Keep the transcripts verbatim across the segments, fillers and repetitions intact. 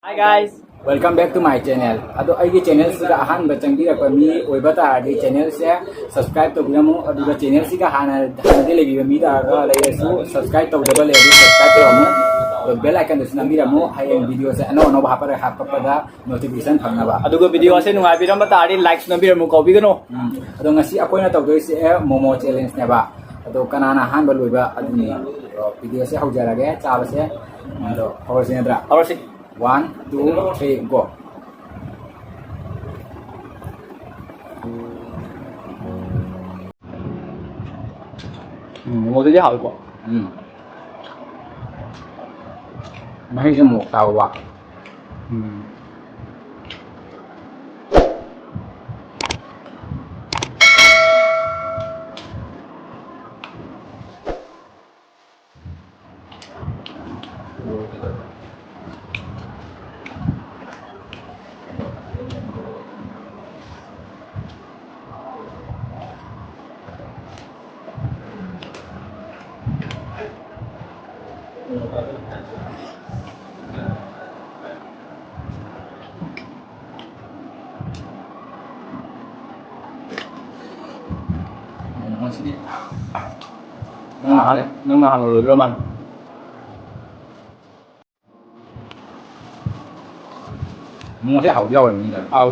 Hi guys. Welcome back to my channel. ꯑꯗꯣ ꯑꯩꯒꯤ ꯆꯦꯅꯦꯜꯁꯤꯗ ꯑꯍꯥꯟꯕ ꯆꯪꯕꯤꯔꯛꯄ ꯃꯤ ꯑꯣꯏꯕ ꯇꯥꯔꯗꯤ ꯆꯦꯅꯦꯜꯁꯦ ꯁꯕꯁꯀ꯭ꯔꯥꯏꯕ ꯇꯧꯕꯤꯔꯝꯃꯨ, ꯑꯗꯨꯒ ꯆꯦꯅꯦꯜꯁꯤꯒ ꯍꯥꯟꯅ ꯍꯥꯟꯅꯗꯤ ꯂꯩꯕꯤꯕ ꯃꯤ ꯇꯥꯔꯒ ꯂꯩꯔꯁꯨ ꯁꯕꯁꯀ꯭ꯔꯥꯏꯕ ꯇꯧꯗꯕ ꯂꯩꯔꯗꯤ ꯁꯕꯁꯀ꯭ꯔꯥꯏꯕ ꯇꯧꯔꯝꯃꯨ, ꯑꯗꯣ ꯕꯦꯜ ꯑꯥꯏꯀꯟꯗꯨꯁꯨ ꯅꯝꯕꯤꯔꯝꯃꯨ, ꯍꯌꯦꯡ ꯚꯤꯗꯤꯑꯣꯁꯦ ꯑꯅꯧ ꯑꯅꯧꯕ ꯍꯥꯞꯄꯗ ꯍꯥꯞꯄꯛꯄꯗ ꯅꯣꯇꯤꯐꯤꯀꯦꯁꯟ ꯐꯪꯅꯕ꯫ ꯑꯗꯨꯒ ꯚꯤꯗꯤꯑꯣ ꯑꯁꯦ ꯅꯨꯡꯉꯥꯏꯕꯤꯔꯝꯕ ꯇꯥꯔꯗꯤ ꯂꯥꯏꯛꯁꯨ ꯅꯝꯕꯤꯔꯝꯃꯨ, ꯀꯥꯎꯕꯤꯒꯅꯨ꯫ ꯎꯝ꯫ ꯑꯗꯣ ꯉꯁꯤ ꯑꯩꯈꯣꯏꯅ ꯇꯧꯗꯣꯏꯁꯦ ꯃꯣꯃꯣ ꯆꯦꯂꯦꯟꯖꯅꯦꯕ꯫ ꯑꯗꯣ ꯀꯅꯥꯅ ꯑꯍꯥꯟꯕ ꯂꯣꯏꯕ ꯑꯗꯨꯅꯤ꯫ ꯑꯗꯣ ꯚꯤꯗꯤꯑꯣꯁꯦ ꯍꯧꯖꯔꯒꯦ, ꯆꯥꯕꯁꯦ꯫ ꯑꯗꯣ ꯍꯧꯔꯁꯤ ꯅꯠꯇ꯭ꯔꯥ? ꯍꯧꯔꯁꯤ꯫ One, two, three, go. ꯎꯝ, ꯃꯣꯃꯣꯗꯨꯗꯤ ꯍꯥꯎꯋꯤꯀꯣ꯫ ꯎꯝ꯫ ꯃꯍꯤꯁꯨ ꯃꯣꯔꯣꯛ ꯁꯥꯕ꯫ ꯎꯝ꯫ ꯉꯁꯤꯗꯤ ꯅꯪ ꯅꯍꯥꯟ, ꯅꯪ ꯅꯍꯥꯟ ꯂꯣꯏꯗ꯭ꯔꯣ ꯃꯥꯅ? ꯃꯣꯃꯣꯁꯦ ꯍꯥꯎꯗꯤ ꯍꯥꯎꯋꯦ ꯃꯅꯨꯡꯗ꯫ ꯍꯥꯎ꯫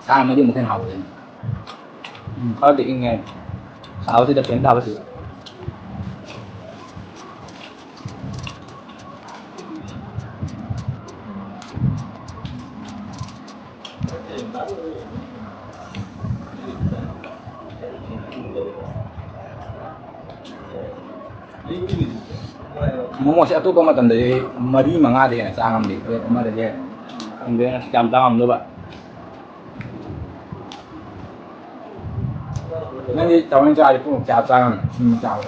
ꯁꯥꯔꯝꯃꯗꯤ ꯑꯃꯨꯛ ꯍꯦꯟꯅ ꯍꯥꯎꯒꯗꯣꯏꯅꯤ꯫ ꯎꯝ, ꯈꯔꯗꯤ ꯏꯪꯉꯦ꯫ ꯁꯥꯕꯁꯤꯗ ꯐꯦꯟ ꯊꯥꯕꯁꯤꯗ꯫ ꯃꯣꯃꯣꯁꯦ ꯑꯇꯣꯞꯄ ꯃꯇꯝꯗꯗꯤ ꯃꯔꯤ ꯃꯉꯥꯗꯩ ꯍꯦꯟꯅ ꯆꯥ ꯉꯝꯗꯦ, ꯄ꯭ꯂꯦꯠ ꯑꯃꯗꯗꯤ꯫ ꯈꯪꯗꯦ, ꯑꯁ, ꯌꯥꯝ ꯆꯥ ꯉꯝꯗꯕ꯫ ꯅꯪꯗꯤ ꯆꯥꯎꯅ ꯆꯥꯔꯗꯤ ꯄꯨꯡ ꯀꯌꯥ ꯆꯥ ꯉꯝꯃꯤ? ꯎꯝ, ꯆꯥꯎ꯫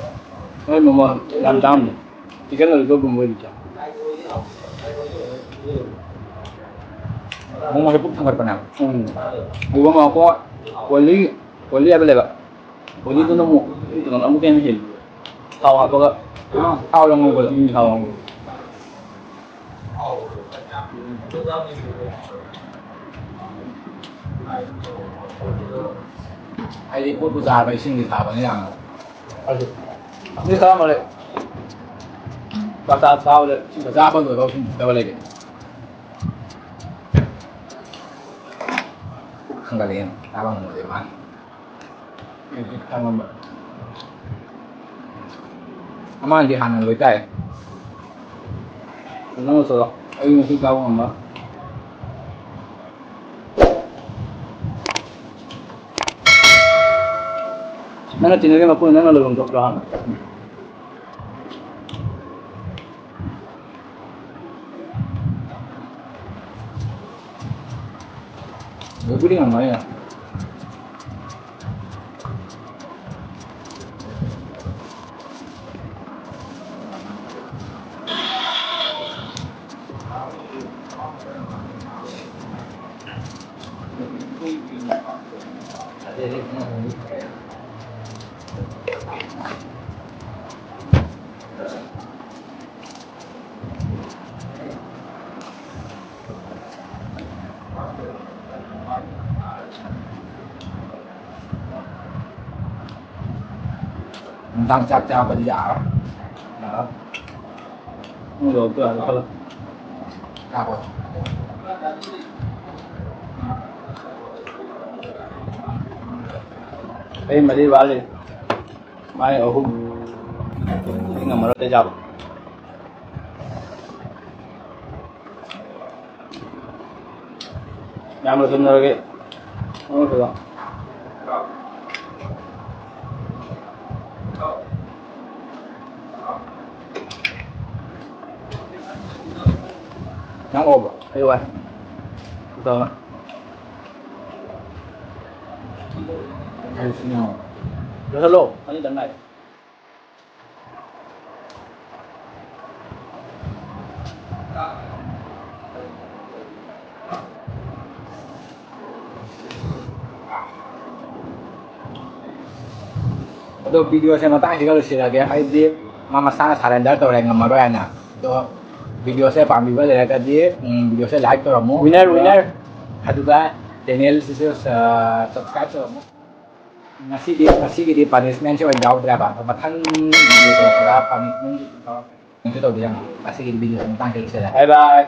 ꯍꯣꯏ, ꯃꯣꯃꯣ ꯌꯥꯝ ꯆꯥ ꯉꯝꯗꯦ꯫ ꯆꯤꯛꯀꯟ ꯂꯣꯂꯤꯄꯣꯞꯀꯨꯝꯕ ꯑꯣꯏꯗꯤ ꯆꯥ꯫ ꯃꯣꯃꯣꯁꯦ ꯄꯨꯛ ꯊꯟꯒꯠꯄꯅꯦꯕ꯫ ꯎꯝ꯫ ꯑꯗꯨꯒ ꯃꯣꯃꯣ ꯑꯣꯏꯂꯤ, ꯑꯣꯏꯂꯤ ꯍꯥꯏꯕ ꯂꯩꯕ꯫ ꯑꯣꯏꯂꯤꯗꯨꯅ ꯑꯃꯨꯛ ꯀꯩꯅꯣ ꯑꯃꯨꯛꯀ ꯍꯦꯟꯅ ꯍꯦꯜꯂꯤ꯫ ꯊꯥꯎ ꯍꯥꯞꯄꯒ꯫ ꯊꯥꯎꯗ ꯉꯧꯕꯗꯣ꯫ ꯎꯝ, ꯊꯥꯎꯗ ꯉꯧꯕꯗꯣ꯫ ꯍꯥꯏꯗꯤ ꯄꯣꯠꯄꯨ ꯆꯥꯔꯕ ꯏꯁꯤꯡꯗꯤ ꯊꯥꯕꯅꯤ ꯌꯥꯝꯅ꯫ ꯑꯗꯨ ꯃꯤ ꯈꯔ ꯑꯃ ꯂꯩ꯫ ꯆꯥꯛ ꯆꯥ ꯆꯥꯕꯗ ꯏꯁꯤꯡ ꯆꯥꯕ ꯂꯣꯏꯕ ꯐꯨꯝ ꯐꯨꯠꯇꯕ ꯂꯩꯔꯦ꯫ ꯄꯨꯛ ꯊꯟꯒꯠꯂꯛꯑꯦꯅ ꯆꯥꯕ ꯉꯝꯃꯣꯏꯗꯣꯏ ꯃꯥꯅꯤ꯫ ꯑꯃꯗꯤ ꯍꯥꯟꯅ ꯂꯣꯏꯇꯥꯏ꯫ ꯅꯪ ꯆꯠꯂꯣ꯫ ꯑꯩ ꯉꯁꯤ ꯆꯥꯕ ꯉꯝꯃꯣꯏ꯫ ꯅꯪꯅ ꯆꯤꯡꯅꯔꯤ ꯃꯄꯨꯅ ꯅꯪꯅ ꯂꯣꯏꯐꯝ ꯊꯣꯛꯄ꯭ꯔꯣ ꯍꯥꯟꯅ? ꯂꯣꯏꯕꯨꯗꯤ ꯉꯝꯃꯣꯏꯅꯦ꯫ ꯅꯨꯡꯗꯥꯡ ꯆꯥꯛ ꯆꯥꯕꯗꯤ ꯌꯥꯔꯣꯏ꯫ ꯌꯥꯔꯣꯏ꯫ ꯄꯨꯡ ꯌꯧꯔꯛꯇꯣꯔꯦ ꯈꯜꯂꯣ꯫ ꯆꯥꯈꯣ꯫ ꯑꯩ ꯃꯔꯤ ꯋꯥꯠꯂꯤ꯫ ꯃꯥꯏ ꯑꯍꯨꯝ꯫ ꯑꯩ ꯉꯝꯃꯔꯣꯏ ꯑꯇꯩ ꯆꯥꯕ꯫ ꯌꯥꯝ ꯂꯣꯏꯁꯤꯟꯅꯔꯒꯦ꯫ ꯑꯃꯁꯨꯗ꯫ ꯅꯪ ꯑꯣꯕ? ꯑꯩ ꯋꯥꯏ꯫ ꯇꯧꯔꯣ꯫ ꯑꯩ ꯁꯤ ꯌꯦꯡꯉꯣ꯫ ꯂꯣꯏꯁꯤꯜꯂꯣ꯫ ꯑꯅꯤꯗꯪ ꯉꯥꯏꯔꯦ꯫ ꯑꯗꯣ video ꯁꯦ ꯃꯇꯥꯡꯁꯤꯒ ꯂꯣꯏꯁꯤꯜꯂꯒꯦ꯫ ꯑꯩꯗꯤ ꯃꯥ ꯃꯁꯥꯅ surrender ꯇꯧꯔꯦ, ꯉꯝꯃꯔꯣꯏ ꯍꯥꯏꯅ꯫ ꯑꯗꯣ Video ꯁꯦ ꯄꯥꯝꯕꯤꯕ ꯂꯩꯔꯒꯗꯤ ꯎꯝ, video ꯁꯦ like ꯇꯧꯔꯝꯃꯨ꯫ Winner, winner. ꯑꯗꯨꯒ channel ꯁꯤꯁꯨ subscribe ꯇꯧꯔꯝꯃꯨ꯫ ꯉꯁꯤꯗꯤ ꯉꯁꯤꯒꯤꯗꯤ punishment ꯁꯦ ꯑꯣꯏꯅ ꯌꯥꯎꯗ꯭ꯔꯦꯕ꯫ ꯑꯗꯣ ꯃꯊꯪ video ꯗ ꯄꯨꯔꯥ punishment ꯁꯨ ꯇꯧꯔꯛꯀꯦ꯫ ꯀꯩꯅꯣꯁꯨ ꯇꯧꯗꯦ ꯌꯥꯝ꯫ ꯉꯁꯤꯒꯤꯗꯤ video ꯁꯦ ꯃꯇꯥꯡ ꯀꯩꯁꯦ꯫ Bye bye.